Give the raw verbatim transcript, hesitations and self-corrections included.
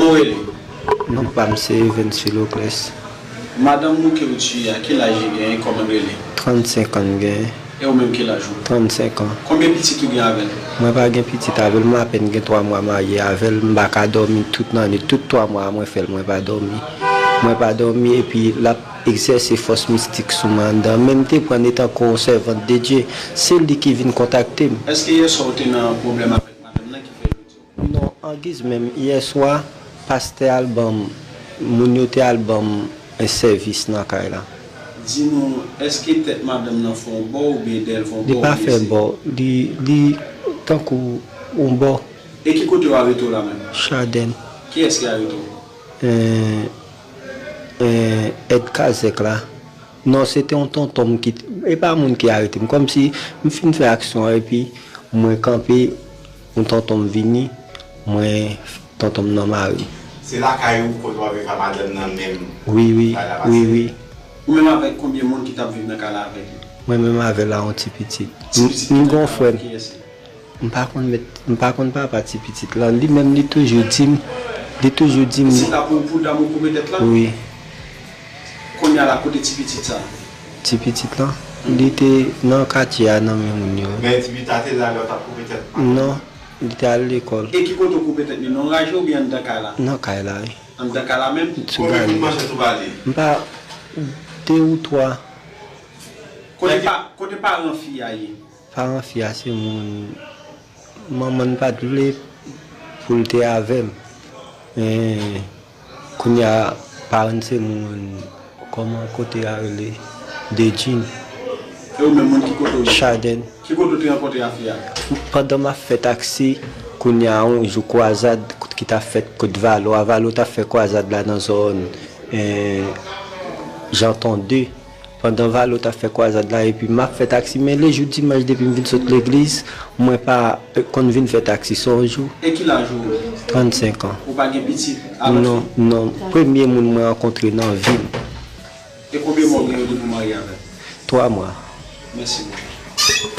Ou rele? Non pa m se Evens Philocles. Madanm ou ke ou tiye a, ki laj li genyen, kòman l rele? Trannsenk an l genyen. E ou menm, ki laj ou? Trannsenk an. Konbyen pitit ou gen avè l? Mwen pa gen pitit avè l, m apèn gen twa mwa marye avè l, m pa ka dòmi tout nannwit, tout twa mwa a mwen fè l, mwen pa dòmi. Mwen pa dòmi epi l ap egzèse fòs mistik sou mwen anndan, men m te pran l etankou yon sèvant de Dye, se li ki vin kontakte m. Èske yèswa ou te nan pwoblèm avèk madanm nan ki fè l jodi? Non, angiz menm, yèswa, pastè al ban m, moun yo te al ban m sèvis nan kay la. Di nou, èske tèt madanm nan fè yon bò oubyen dèyè l fè yon bò? Li pa fè bò, li, li tankou yon bò. E ki kote yo arete w la menm? Chaden. Kiyès ki arete w? Eh, eh, èd kazèk la. Non, se te yon tonton m ki, e pa moun ki arete m. Kòmsi m fin fè aksyon an epi mwen kanpe, yon tonton m vini, mwen, tonton m nan mare m. Se lakay ou kote w ap viv a madanm nan menm? Wi, wi, wi, wi. Ou menm avèk konbyen moun ki t ap viv nan kay la avèk li? Mwen menm avè l a yon ti pitit. M gen yon frè m. M pa konn met, m pa konn papa ti pitit lan. Li menm li toujou di m, li toujou di m. Se ta pou, pou dam ou koupe tèt la? Wi. Kounye a la, kote ti pitit sa? Ti pitit lan, li te nan katye a nan men moun yo. Men ti pitit la te la lè w t ap koupe tèt? Non, li te al lekòl. E ki kote w koupe tèt li? Nan raje oubyen anndan kay la? Nan kay la, wi. Anndan kay la menm? Sou gade. Manchèt ou ba li? M pa, de ou twa. Kote pa, kote paran fi a ye? Paran fi a se moun, manman n pa t vle pou l te avè m. Men kounye a, paran n se moun, kòman kote a rele? Dedjin. E ou menm, moun ki kote w ye? Chaden. Ki kote w te rankontre a fi a? Pandan m ap fè taksi, kounye a yon jou kwazad ki t ap fèt kot Valo a, Valo t ap fè kwazad la nan zòn, eh, Janton de. Pandan Valo t ap fè kwazad la epi m ap fè taksi, men lejou dimanch depi m vin sot legliz, mwen pa, eh, konn vin fè taksi, se yon jou. E ki laj ou? Trannsenk an. Ou pa gen pitit a lòt fi? Non, non. Premye moun mwen rankontre nan vi m. E konbyen mwa w gen yo depi w marye avè l? Twa mwa. Mèsi bokou.